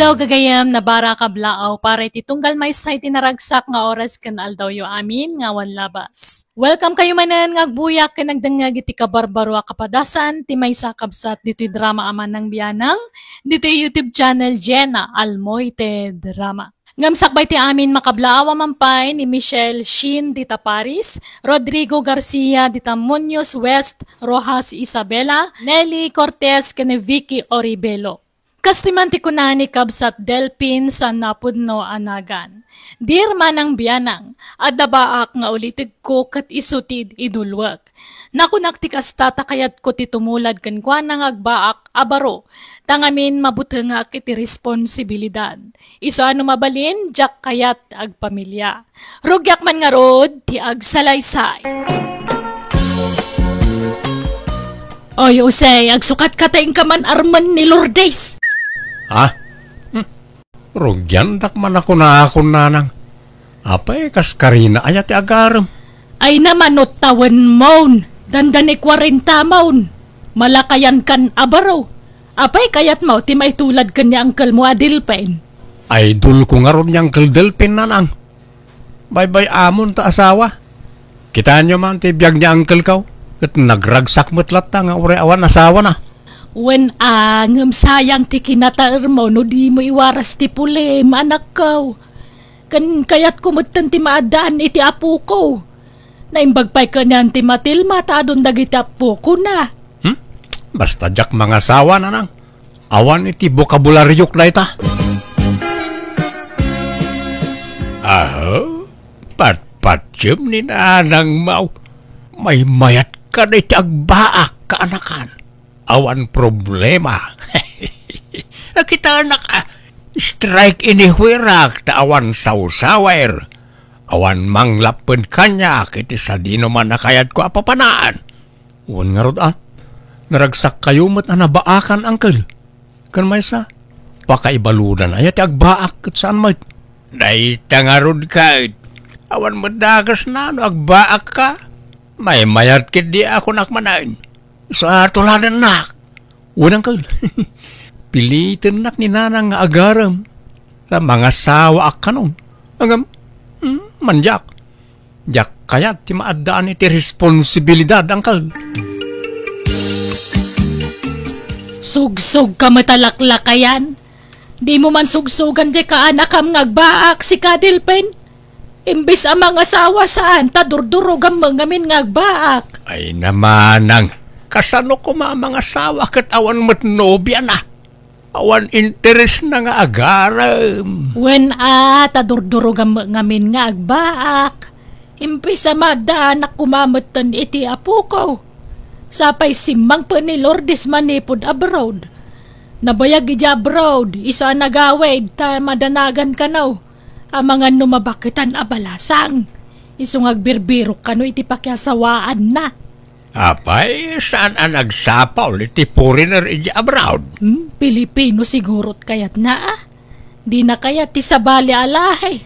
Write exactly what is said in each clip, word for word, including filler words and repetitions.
Hello, gagayem, nabara, kablaaw, para iti tunggal maysa iti naragsak nga oras ken aldawyo amin nga awan labas. Welcome kayo manen nga agbuyak ken agdengngeg iti kabarbaro a kapadasan ti maysa a kabsat ditoy drama a Manang Bianang, ditoy YouTube channel Jenna Almoite Drama. Ngem sakbay ti amin, makablaaw a mampay ni Michelle Shin dita Paris, Rodrigo Garcia dita Muñoz West, Roxas Isabela, Nelly Cortez ken ni Vicky Oribelo. Kastoy man ti kuna ni kabsat Delpin sa napudno a nagan. Dear Manang Bianang, adda baak nga ulitegko ket isu ti idulwek. Nakunak ti kasta ta kayatko ti tumulad kenkuana nga agbaak a baro, ta ngamin mabutengak iti responsibilidad. Isu a no mabalin, diak kayat agpamilya. Rugiak man ngarud ti agsalaysay. Oy, Jose, agsukat ka ta inka man armen ni Lourdes. Ha? Hmm. Rugiandak man a kunakon, nanang. Apay, kas karina aya ti agarem? Ay naman, no tawenmon. Dandani kwarentaamon. Malakayankan a baro. Apay, kayatmo ti maitulad ken ni uncle mo a Delpin? Idol ko ngarud ni Uncle Delpin, nanang. Baybay-amon ta asawa. Kitaenyo man ti biag ni uncle ko. Ket nagragsak met latta nga uray awan asawana. Wen a, ngem sayang ti kinataermo no dimo iwaras ti pulim, anakko. Ken kayatko metten ti maaddaan iti apoko. Naimbag pay kanian ti Matilma ta adun dagiti apokona. Hmm? Basta diak mangasawa, nanang. Awan iti bokabulariok dayta. Aha, patpatiem ni nanangmo. Maymayat ka iti agbaak, kaanakan. Awan problema. Nakitanak, ah, strike anywhere ta awan sawsawer. Awan manglapped kaniak iti sadinoman a kayatko a papanaan. Wen ngarud, ah, naragsak kayo met a nabaakan, uncle. Ken maysa, pakaibaludan aya ti agbaak ket saan met. Dayta ngarud ket, awan met dakesna no agbaak ka. Maymayat ketdi a kunak manen. Sa tuladennak. Wen, uncle. Pilitennak ni nanang nga agarem. Ta mangasawaak kanon. Ngem, hmm, mandiak. Diak kayat ti maaddaan iti responsibilidad, uncle. Sugsog ka met a laklakayan. Dimo man sugsogan diay kaanakam nga agbaak, sika, Delpin. Imbes a mangasawa, saan ta durdurogam met ngamin nga agbaak. Ay namanang, kasano koma a mangasawa ket awan met nobiana? Awan interesna nga agarem. Wen a, ta durdurogam met ngamin nga agbaak. Imbes a maaddaanak koma metten iti apoko. Sapay simmangpet ni Lourdes manipud abroad. Nabayag idiay abroad, isu a nagawid ta madanagan kano. Amangan no mabaketan a balasang. Isu nga agbirbirok kano iti pakiasawaanna. Apay, saan a nagsapul iti foreigner idiay abroad? Hmm, Pilipino sigurot kayatna, ah. Dina kayat ti sabali a lahi.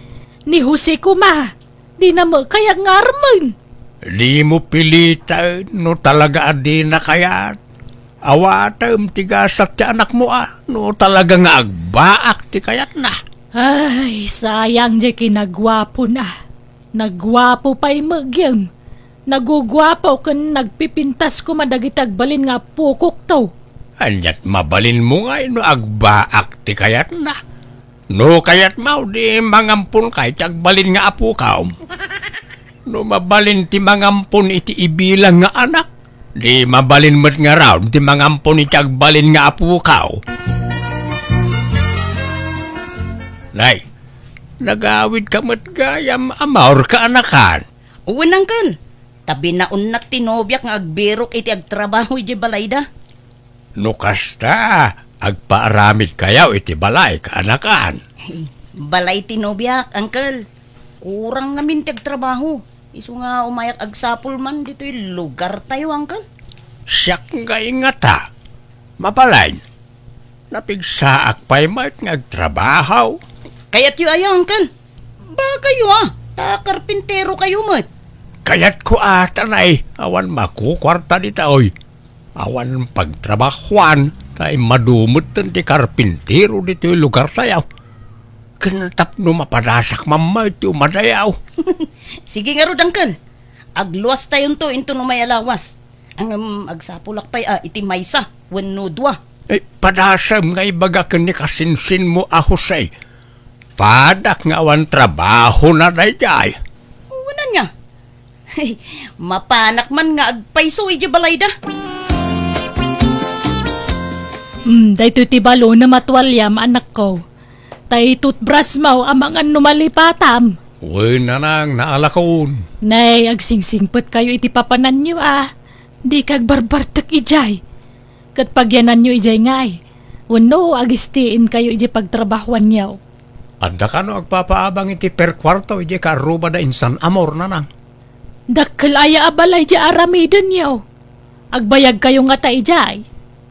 Ni Jose koma, dina met kayat nga armen. Dimo piliten no talaga a dina kayat. Awatem ti gasat ti anakmo, ah, no talaga nga agbaak ti kayatna. Ay, sayang diay kinaguapona. Naguapo pay met gayam. Naguguapo ken nagpipintas koma dagiti agbalin nga apokokto. Aniat mabalinmo ngay no agbaak ti kayatna? No kayatmo, di mangamponka iti agbalin nga apokom. No mabalin ti mangampon iti ibilang nga anak, di mabalin met ngarud ti mangampon iti agbalin nga apokaw. Nay, nagawid ka met gayam a maurka, anakan. Wen, uncle. Ta binaonnak ti nobiak nga agbirok iti agtrabaho idiay balayda. No kasta, agpaaramid kayo iti balay, kaanakan. Balay ti nobiak, uncle. Kurang ngamin ti agtrabaho. Isu nga umayak agsapul man ditoy lugartayo, uncle. Siak nga ingata. Mabalin. Napigsaak pay met nga agtrabaho. Kayatyo aya, uncle? Bagayo, ah. Ta karpintero kayo met. Kayatko a, ta nay, awan makukuarta dita, oy. Awan pagtrabahuan, Ta immadu metten ti karpintero ditoy lugartayo. Ken tapno mapadasak mamma iti umadayo. Sige ngarud, Uncle. Agluastayonto inton umay a lawas. Ngem agsapulak pay a iti maysa wenno dua. Eh, padasem nga ibaga ken ni kasinsinmo a Jose. Padak nga awan trabahona daydiay. Wen ania? Mapanak man nga agpayso idiay balayda. Hmm, daytoy ti balonem a tualiam, anakko. Tay toothbrushmo, amangan no malipatam. Wen, nanang, naalakon. Nay, agsingsingpetkayo iti papananyo a. Dika agbarbartek idiay. Ket pagyananyo idiay ngay. Wenno, agistienkayo idiay pagtrabahoanyo. Adda kano agpapaabang iti per kuarto idiay kaarruba da insan Amor, nanang? Dakkel aya a balay diay aramidenyo. Agbayagkayo ngata idiay?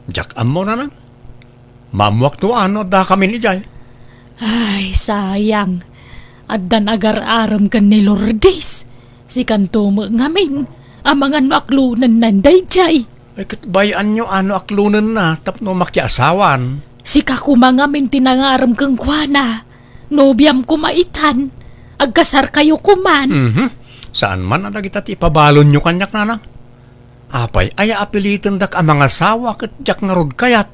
Diak ammo, nanang. Maammoak no ania a dakamin idiay. Ay, sayang. Addan agar-arem ken ni Lourdes. Sikanto met ngamin. Amangan no aklonenna daydiay. Ay, ket bay-anyo a no aklonenna tapno makiasawan. Sika koma ngamin ti nangarem kenkuana. Nobiam koma itan. Agkasarkayo koman. Mhm. Saan man a dagita ti ipabalonyo kaniak, nanang? Apay, aya apilitendak a mangasawa ket diak ngarud kayat?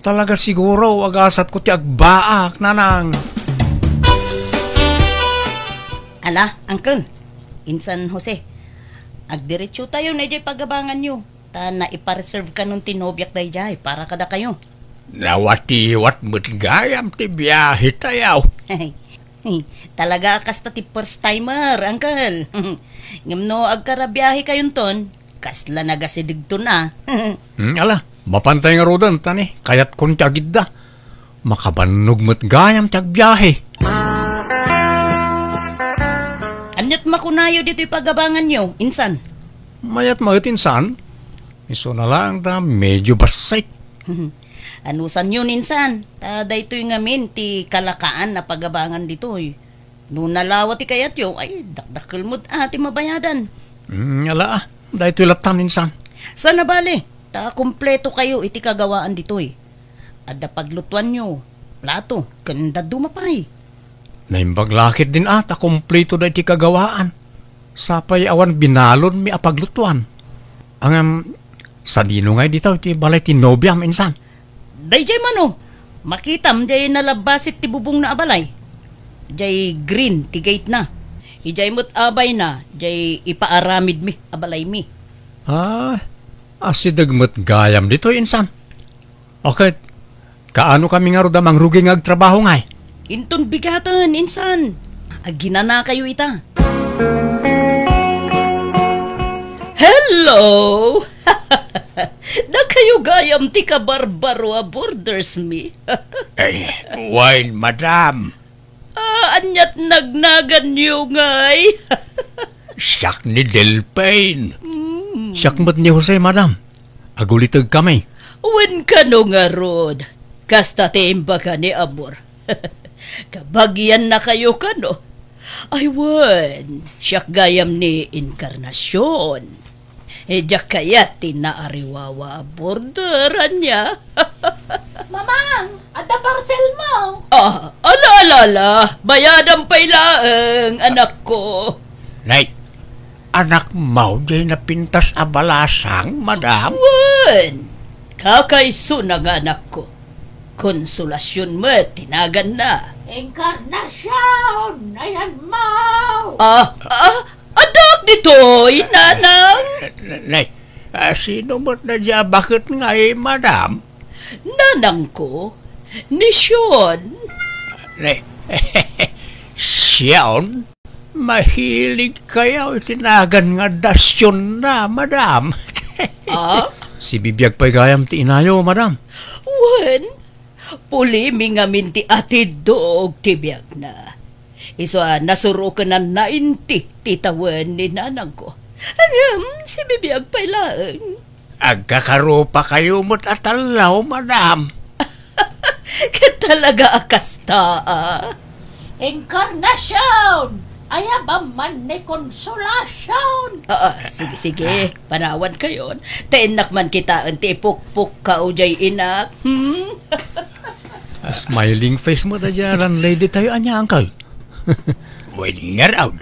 Talaga siguro, agasatko ti agbaak, nanang. Ala, Uncle, insan Jose, agdiretsotayo na idiay pagabanganyo, ta naipareserve kanon ti nobiak daydiay para kadakayo. Nawatiwat met gayam ti biahetayo. Talaga a kasta ti first timer, Uncle. Ngem no agkarabiahekayonton, kasla nagasidegton a. Hmm, ala, mapantay ngaruden, ta ni, kayatkon ti agidda. Makabannog met gayam ti agbiahe. Aniat makunayo ditoy pagabanganyo, insan? Mayat met, insan. Isuna laeng ta medyo bassit. Anusanyo, insan, ta daytoy ngamin ti kalakaan a pagabangan ditoy. No nalawa ti kayatyo, ay, dakdakkel met a ti mabayadan. Mm, ala, ah. Daytoy lattan, insan. Saan a bale, ta kumpleto kayo iti kagawaan ditoy. Adda paglutuanyo, plato, ken dadduma pay. Naimbag la ketdin a, ta kumpleto daytoy kagawaan. Sapay awan binalonmi a paglutuan. Ngem, sadino ngay ditoy ti balay ti nobiam, insan? Daydiay mano, makitam diay nalabbasit ti bubongna a balay. Diay green ti gatena. Idiay met abayna, diay ipaaramidmi a balaymi. Ah, asideg met gayam ditoy, insan. Ket, kaano kami ngarud a mangrugi nga agtrabaho ngay? Inton bigaten, insan. Aginanakayo ita. Hello! Dakayo gayam ti kabarbaro a boarders mi. Ay, wen, madam. Ah, aniat nagnaganyo ngay? Siak ni Delphine. Mm. Siak met ni Jose, madam. Aguliteg kami. Wen kano ngarud, kasta ti imbaga ni Amor. Kabagiannakayo kano? Ay wen, siak gayam ni Encarnacion. Eh, diak kayat ti naariwawa a border, ania? Mamang, adda parcelmo. Ah, ala, ala, ala. Bayadam pay laeng, anakko. Nay, anakmo diay napintas a balasang, madam? Wen, kakaisuna nga anakko. Consolacion met ti naganna. Encarnacion! Ayanmo! Ah, ah, addaak ditoy, nanang. Nay, ah, sino met daydiay a baket ngay, madam? Nanangko, ni Sion. Nay, Sion? Mahilig kayo iti nagan nga adda Sionna, madam. Ah? Sibibiag pay gayam ti inayo, madam. Wen, pulimi ngamin ti atiddog ti biagna. Isu a nasuroken a ninety ti tawen ni nanangko. Ngem, sibibiag pay laeng. Agkakarupa kayo met a tallo, madam. Ket talaga a kasta, a? Encarnacion! Aya ba man ni Consolacion? Ah, ah, sige, sige. Panawan kayon. Ta innak man kitaen ti ipukpukkaw jay inak. Hmm? Smiling face mo ta dyan, landlady tayo, anya, uncle? Wen ngarud,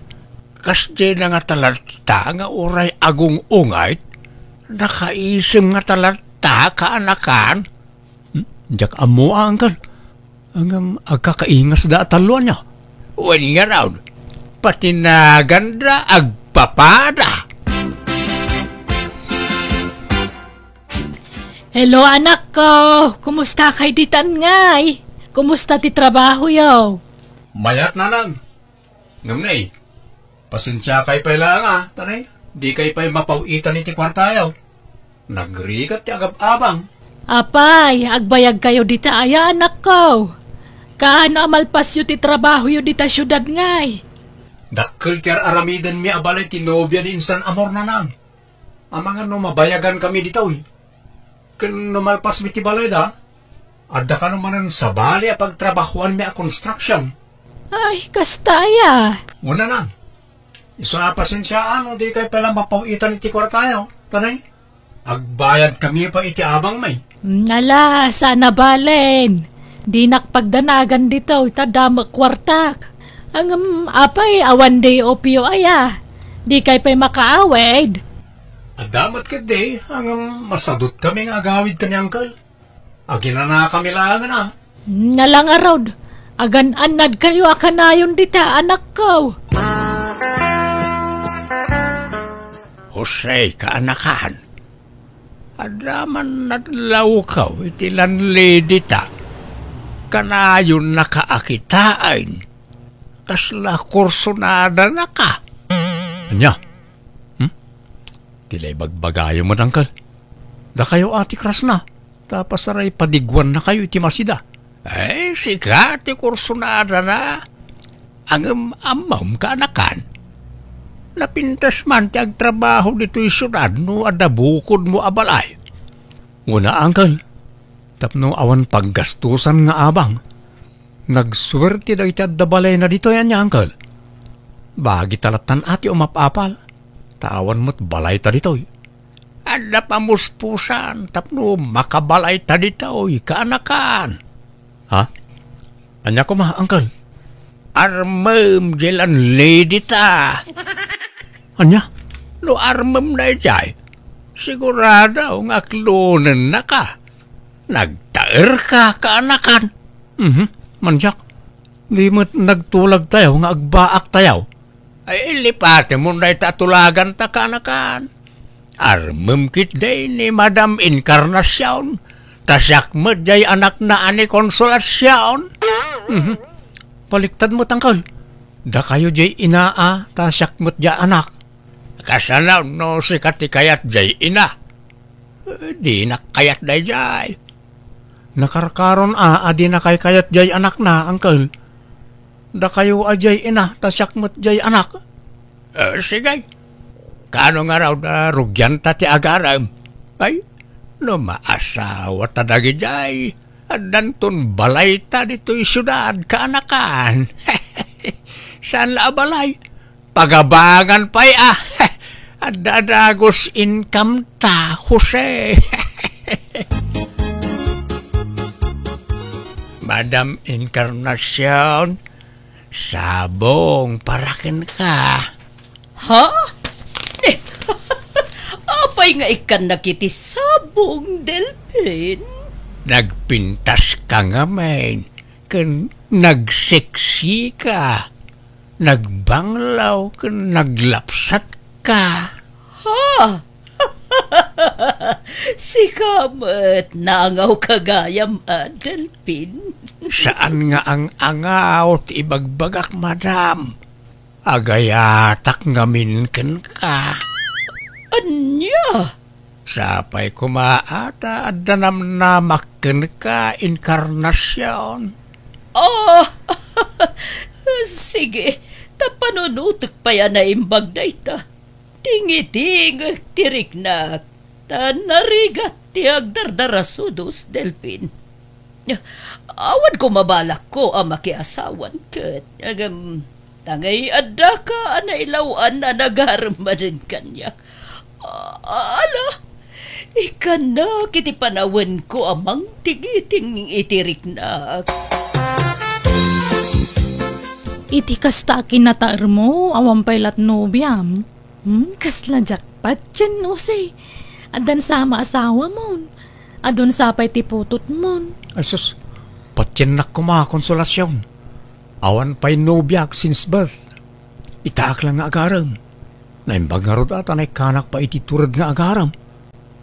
kasdi na nga talatta nga uray agung-ungayt, nakaisem nga talatta, kaanakan. Hmm? Diak ammo, uncle. Ngem agkakaingasda a tallo ania? Wen ngarud, pati naganda agpapada. Hello, anakko. Kumusta kay ditan ngay? Kumusta ti trabahoyo? Mayat, nanang. Ngem nay, pasensiakay pay laeng a, tanay, dikay pay mapaw-itan iti kuartayo. Nagrigat ti agab-abang. Apay, agbayagkayo dita aya, anakko? Kaano a malpasyo ti trabahoyo dita siudad ngay? Dakkel ti ar-aramidenmi a balay ti nobia ni insan Amor, nanang. Amangan no mabayagankami ditoy. Ken no malpasmi ti balayda, adda kano manen sabali a pagtrabahoanmi a construction. Ay, kasta aya. Una na. Isu a pasensiaan no dikay pay la mapaw-itan iti kuartayo. Tanay, agbayadkami pay iti abangmi. Nala, sana balen. Dinak pagdanagan ditoy, ta damek kuartak. Ngem, apay, awan day opyo aya. Dikay pay makaawid. Adda met ketdi, ngem masadutkami nga agawid ken ni Uncle. Aginanakami laengen a. Nala ngarud, agan-annadkayo a kanayon dita, anakko. Jose, kaanakan. Adda man nadlawko iti landlady ta. Kanayonnaka a kitaen. Kasla kursonadanaka. Ania? Hmm? Ti la ibagbagayo met, uncle. Dakayo a ti krasna, ta pasaray padiguannakayo iti masida. Ay, sika ti kursunadana. Ngem ammom, kaanakan. Napintas man ti agtrabaho ditoy siudad no adda bukodmo a balay. Una, uncle, tapno awan paggastusan nga abang. Nagsuerte dagiti adda balayna ditoy, ania, uncle? Bagita lattan a ti umap-apal, ta awan met balayta ditoy. Adda pamuspusan tapno makabalayta ditoy, kaanakan. Ha? Ania koma, uncle? Armem diay landlady ta. Ania? No armem daydiay, sigurado nga aklonennaka. Nagtaerka, kaanakan. Mhm, mansiak. Di met nagtulagtayo nga agbaaktayo. Ay, lipatemon dayta a tulaganta, kaanakan. Armem ketdi ni Madam Encarnacion, ta siak met diay anakna a ni Consolacion. Mhm. Baliktad met, uncle. Dakayo diay ina a, ta siak met diay anak. Kasano no sika ti kayat diay ina? Eh, dinak kayat daydiay. Nakarkaron a, a dinakay kayat diay anakna, uncle. Dakayo a diay ina, ta siak met diay anak. Eh, sige. Kaano ngarud a rugianta ti agarem? Ay, no maasawata dagidiay, addanton balayta ditoy siudad, kaanakan. Saan la a balay? Pagabangan pay a. Adda dagus income ta, Jose. Madam Encarnacion, sabong para kenka. Ha? Eh, apay nga ikkannak iti sabong, Delphin? Nagpintaska ngamin ken nagseksika. Nagbanglaw ken naglapsatka. Ha? Sika met, naangawka gayam a, Delphin? Saan nga ang-angaw ti ibagbagak, madam. Agayatak ngamin kenka. Ania? Sapay koma a ta adda namnamak kenka, Encarnacion. Oh, sige, ta panunutek pay a naimbag dayta. Tingitingek ti riknak, ta narigat ti agdardarasudos, Delphin. Awan koma balakko a makiasawan ket, agam, Tangay addaka a nailaw-an a nagarem manen kaniak. A-, ala, ikkannak iti panawenko a mangtingiting iti riknak. Iti kasta a kinataermo, awan pay lat nobiam. Hmm, kasla jackpot ken, Jose. Addan sa maasawamon. Adun sa pay ti putotmon. Ay sus, patiennak koma, Consolacion. Awan pay nobiak since birth. Itaak lang nga agarem. Naimbag ngarud a ta naikkanak pay iti tured nga agarem.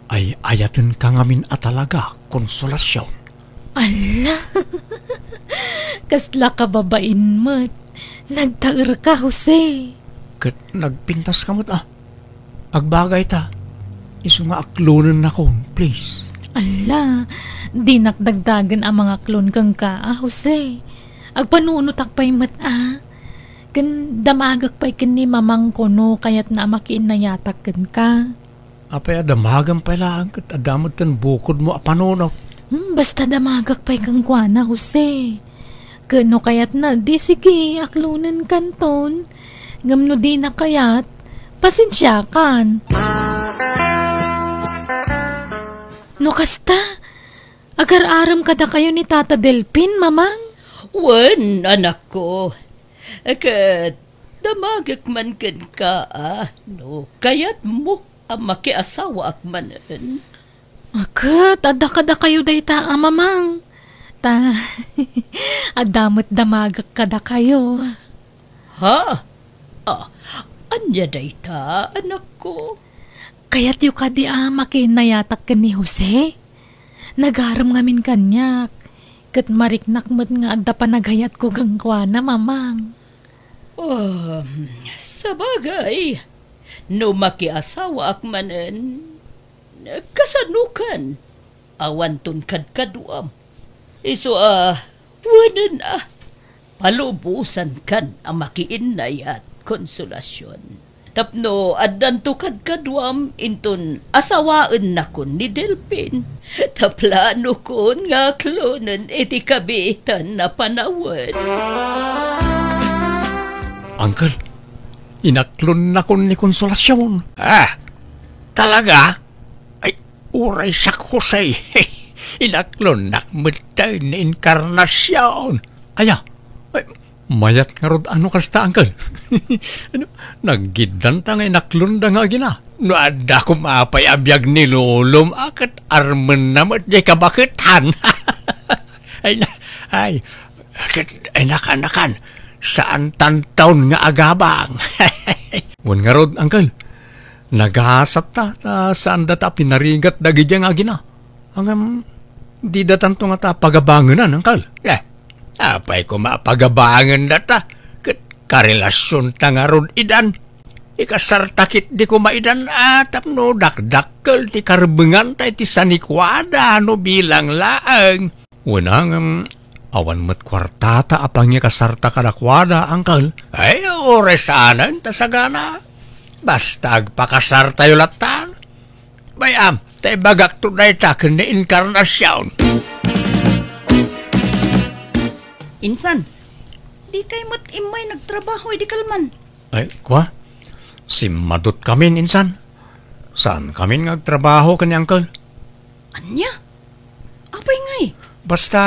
Ay-ayatenka ngamin a talaga, Consolacion. Ala! Kasla kababain met. Nagtaerka, Jose. Ket nagpintaska met, a. Agbagay ta. Isu nga aklonennakon, please. Ala, dinak dagdagen a mangaklon kenka, a, Jose. Agpanunotak pay met, a. Ken damagek pay ken ni mamangko no kayatna a makiinnayatak kenka. Apay a damagem pay laeng ket adda met ken bukodmo a panunot? Hmm, basta damagek pay kenkuana, Jose. Ket no kayatna, di sige, aklonenkanton. Ngem no dina kayat, pasensiakan. No kasta, agar-arem kadakayo ni Tata Delpin, Mamang? Wen, anakko. Ket damagek man kenka, a, no kayatmo a makiasawaak manen. Ket adda kadakayo dayta a mamang. Ta, adda met damagek kadakayo. Ha? A, ania dayta, anakko? Kayatyo kadi a makiinnayatak ken ni Jose? Nagarem ngamin kaniak, ket mariknak met nga adda panagayatko kenkuana, mamang. Um, sabagay, no makiasawaak manen, kasanokan? Awanton kadkaduam. Isu a, wenen a, palubosankan a makiinnayat, Consolacion. Tapno addanto kadkaduam inton asawaennakon ni Delpin. Ta planokon nga aklonen iti kabiitan a panawen. Uncle, inaklonnakon ni Consolacion. Ah, talaga? Ay, uray siak, Jose. Inaklonnak metten ni Encarnacion. Aya, ay, mayat ngarud a no kasta, uncle. Ano, naggiddanta nga inaklonda nga agina. No adda koma pay a biag ni lolom, a ket armenna met diay kabaketan. Ay, na, ay, ket, ay, nakan, nakan. Saan tantaon nga agabang. Wen ngarud, uncle. Nagasatta, ta saandata a pinarigat dagidiay nga agina. Ngem, didatanto ngata pagabangenan, uncle. Eh, apay koma a pagabangenda ta? Ket karelasionta ngarud idan. Ikasarta ketdi koma idan a tapno dakdakkel ti karbenganta iti sanikuada no bilang laeng. Wen a ngem, awan met kuartata a pangikasarta kadakuada, uncle. Ay, uray saanen ta sagana. Basta agpakasartayo lattan. Bay-am, ta ibagakto dayta ken ni Encarnacion. Insan, dikay met immay nagtrabaho idi kalman? Ay, kua? Simmadutkamin, insan. Saankamin nga agtrabaho ken ni uncle. Ania? Apay ngay? Basta,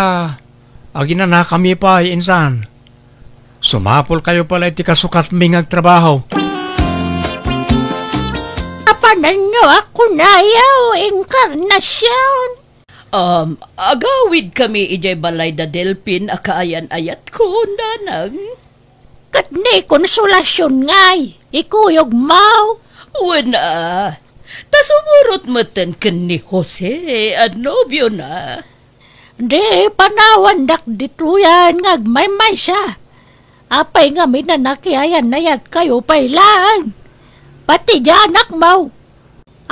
aginanakami pay, insan. Sumapulkayo pay la iti kasukatmi nga agtrabaho. Apananyo a kunayo, Encarnacion? Um, agawidkami idiay balay da Delpin a kaayan-ayatko, nanang. Ket ni Consolacion ngay, ikuyogmo? Wen a, ta sumurot metten ken ni Jose a nobiona. Di panawandak ditoyen nga agmaymaysa. Apay ngamin a nakiayan-ayatkayo pay laeng? Pati diay anakmo.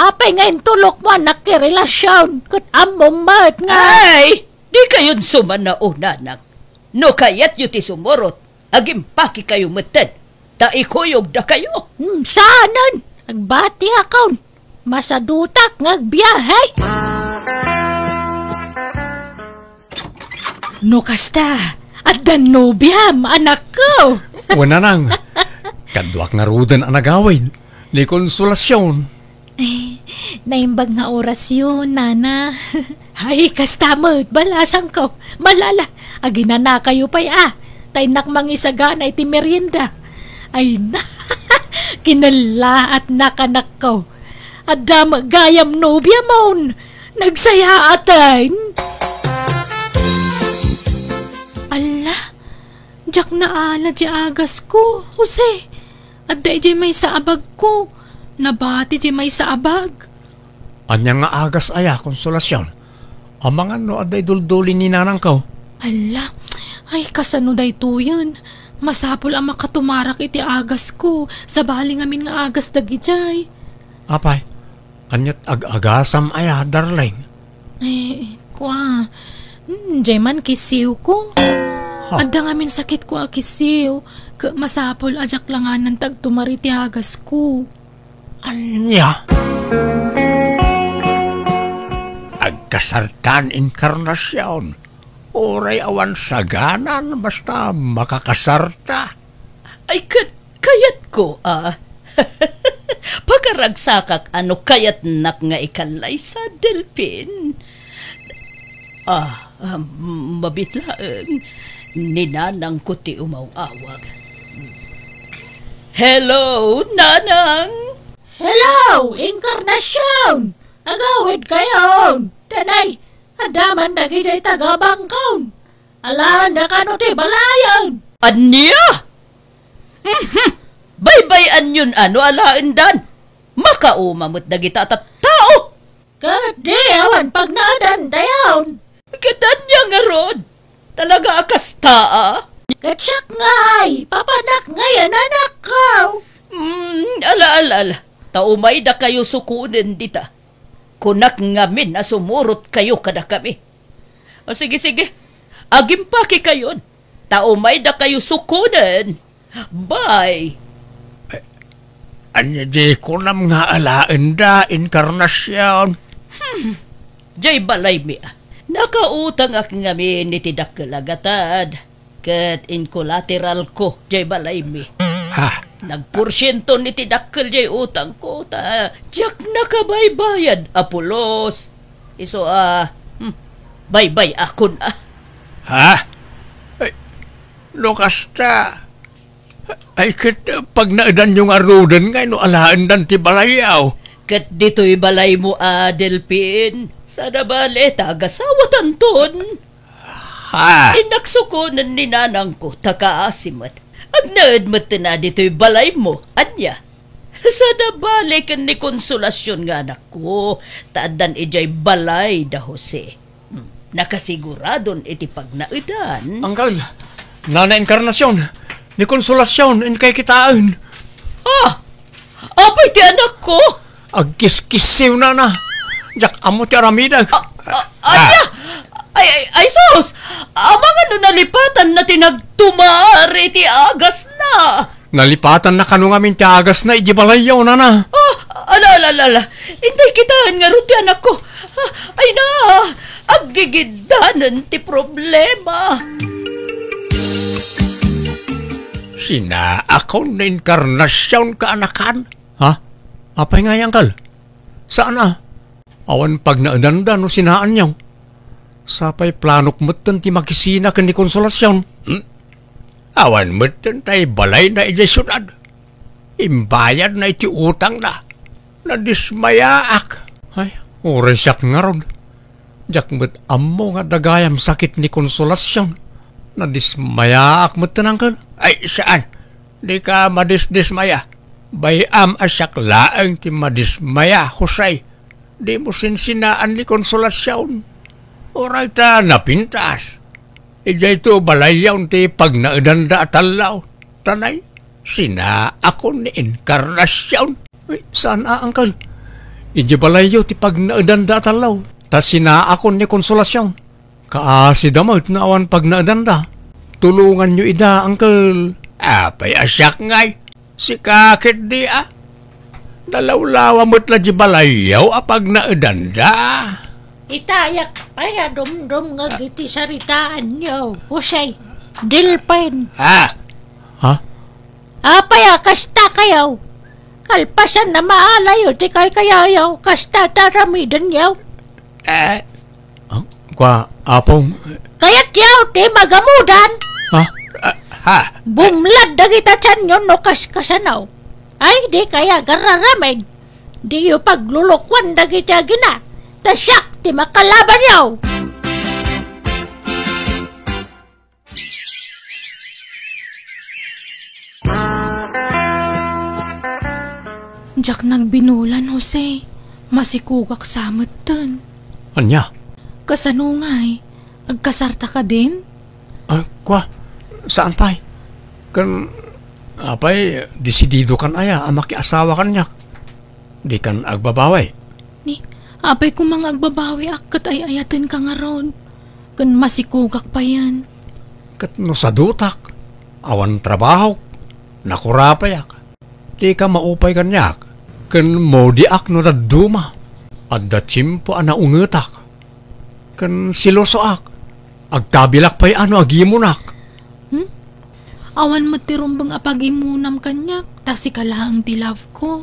Apay nga intulokmo a nakirelasion ket ammom met nga... Ay! Dikayon sumanaw, nanang. No kayatyo ti sumurot, agimpakekayo metten, ta ikuyogdakayo. Hmm, saanen? Agbatiakon. Masadutak nga agbiahe. No kasta, addan nobiam, anakko. Wen, Nanang, kaduak ngaruden a nagawid ni Consolacion. Eh, naimbag nga orasyo, Nana. Ay, kasta met, balasangko. Malala, aginanakayo pay a. Ta innak mangisagana iti merienda. Ay na, kinellaatnak, anakko. Adda met gayam nobiamon. Nagsayaaten. Alla, diak naala diay agasko, Jose. Adda idiay maysa a bagko. Nabati diay maysa a bag. Ania nga agas aya, Consolacion? Amangan no adda idulduli ni nanangko. Alla, ay, kasano daytoyen? Masapul a makatumarak iti agasko, sabali ngamin nga agas dagidiay. Apay, aniat ag-agasam aya, darling? Eh, kua, hmm, diay man kisiwko. Ha? Adda ngamin sakitko a kisiw, ket masapul a diak langanan ti agtumar iti agasko. Ania? Agkasartan, Encarnacion. Uray awan saganan, basta makakasarta. Ay, ket kayatko a. Pakaragsakak a no kayatnak nga ikallaysa, Delfin. Ah, ah, mabiit laeng. Ni nanangko ti umaw-awag. Hello, Nanang! Hello, Encarnacion! Agawidkayon! Danay, adda man dagidiay taga-bangkon. Alaenda kano ti balayen? Ania? Mhm. Baybay-anyon a no alaendan. Makauma met dagita a tattao. Ket di awan pagnaedantayon. Ket ania ngarud? Talaga a kasta a? Ket siak ngay, papanak ngay a nanakkaw. Mm, ala, ala, ala. Ta umaydakayo sukonen dita. Kunak ngamin a sumurotkayo kadakami. O, sige, sige. Agimpakekayon. Ta umaydakayo sukonen. Bye. Ania di kunam nga alaenda, Encarnacion? Hmm. Diay balaymi a. Nakautangak ngamin iti dakkel a gatad. Ket inkolateralko diay balaymi. Ha? Nagporsienton iti dakkel diay utangko, ta diak nakabaybayad a pulos. Isu a, hmm, baybay-akon a. Ha? Ay, no kasta, ay, ket pagnaedanyo ngaruden ngay no alaendan ti balayyo. Ket ditoy balaymo a, Delfin. Saan a bale, ta agasawatanton. Ha? Innak sukonen ni nanangko, ta kaasi met. Agnaed metten a ditoy balaymo. Ania? Saan a bale ken ni Consolacion nga anakko, ta addan idiay balay da Jose. Hmm, nakasiguradon iti pagnaedan. Angkel, Nana Encarnacion, ni Consolacion, inkay kitaen. Ah! Apay ti anakko? Agkiskisiw, Nana. Diak ammo ti aramidek. A, a, ania? Ay, ay, ay, sus! Amangan no nalipatanna ti nagtumar iti agasna. Nalipatanna kano ngamin ti agasna idiay balayyo, Nana. Ah, ala, ala, ala, ala. Intay kitaen ngarud ti anakko. Ah, ay na, aggigiddanen ti problema. Sinaakon ni Encarnacion, kaanakan? Ha? Apay ngay, angkel? Saan a? Awan pagnaedanda no sinaanyo. Sapay planok metten ti makisina ken ni Consolacion. Hmm? Awan metten tay balayna idiay siudad. Imbayadna iti utangna. Nadismayaak. Ay, uray siak ngarud. Diak met ammo nga dagayam sakit ni Consolacion. Nadismayaak metten, angkel. Ay, saan. Dika madisdismaya. Bay-am a siak laeng ti madismaya, Jose. Dimo sinsinaan ni Consolacion. Uray ta napintas. Idiay to balayyon ti pagnaedanda a tallo. Tanay, sinaakon ni Encarnacion. Uy, saan a, angkel? Idiay balayyo ti pagnaedanda a tallo. Ta sinaakon ni Consolacion. Kaasi da met no awan pagnaedanda. Tulonganyo ida, angkel. Apay a siak ngay? Sika ketdi a. Nalawlawa met la di balayyo a pagnaedanda. Itayak pay a dumdumngeg iti saritaanyo, Jose. Delfin. Ah. Ha? Apay a kasta kayo? Kalpasan a maalayo ti kaykayayo, kasta ta aramidenyo. Eh? Ah, kua, Apong. Kayatyo ti magamudan. Ha? Ah, ha? Bumlad dagita tianyo no kaskasano. Ay, di kaya gararamid. Diyo paglulukuan dagiti agina, ta siak ti makalabanyo. Diak nagbinulan, Jose. Masikugak sa metten. Ania? Kasano ngay? Agkasarta kadin? Ah, kua, saan pay? Ken, apay, desidido kan aya a makiasawa kaniak? Di kan agbabawi? Ni, apay koma nga agbabawiak ket ay-ayatenka ngarud. Ken masikugak payen. Ket no sadutak, awan trabahok, nakurapayak. Dika maupay kaniak, ken maudiak no dadduma. Adda tiempo a naungetak, ken selosoak. Agkabilak pay a no agimunak. Hmm? Awan met ti rumbeng a pagimunam kaniak, ta sika laeng ti love ko.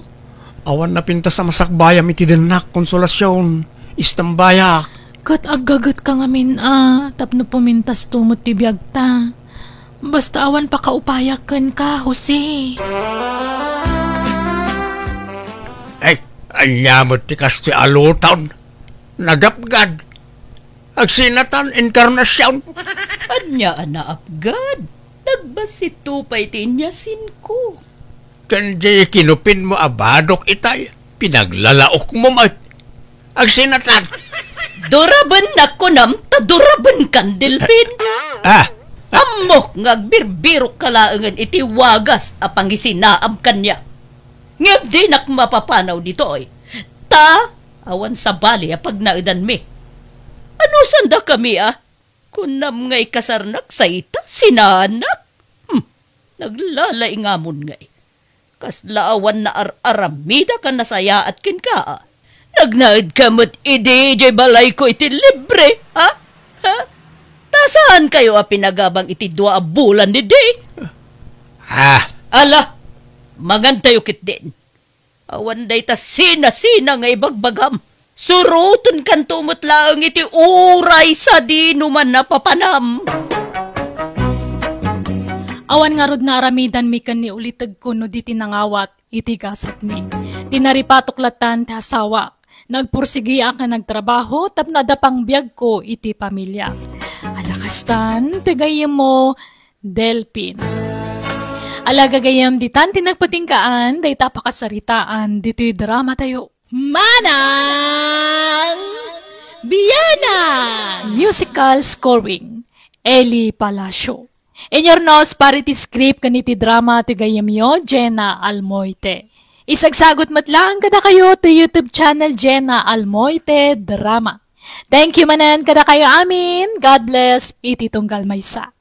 Awan napintas a masakbayam iti dennak, Consolacion. Istambayak. Ket aggagetka ngamin a, tapno pumintasto met ti biagta. Basta awan pakaupayak kenka, Jose. Ay, ania met ti kastoy a luton? Nagapgad. Agsinatan, Encarnacion. Ania a naapgad? Nagbassit pay ti inyasinko. Ken di kinupinmo a badok itay, pinaglalaokmo met. Agsinatan. Durabennak kunam, ta durabenkan, Delpin. Ah. Ammok nga agbirbirokka laengen iti wagas a pangisinaam kaniak. Ngem dinak mapapanaw ditoy, ta awan sabali a pagnaedanmi. Anusandakami a? Kunam nga ikasarnak sa ita, sinaannak? Hmm, naglalaingamon ngay. Kasla awan naar-aramida a nasayaat kenka, a. Nagnaedka met idi idiay balayko iti libre, ha? Ha? Ta saankayo a pinagabang iti dua a bulan idi? Ah. Ala, mangantayo ketdin. Awan dayta sinasina nga ibagbagam. Surotenkanto met laeng iti uray sadino man a papanam. Awan ngarud naaramidanmi ken ni ulitegko no di ti nangawat iti gasatmi. Ti naripatok latan ti asawak. Nagpursigiak nga nagtrabaho tapno adda pangbiagko iti pamiliak. Ala kastan, ti gayyemmo, Delpin. Ala gagayyem, ditan ti nagpatinggaan dayta a pakasaritaan ditoy dramatayo. Manang Bianang! Musical scoring, Eli Palacio. Inyurnos para iti script ken iti drama ti gayyemyo, Jena Almoite. Isagsagut met laeng kadakayo ti YouTube channel, Jena Almoite Drama. Thank you manen kadakayo amin. God bless iti tunggal maysa.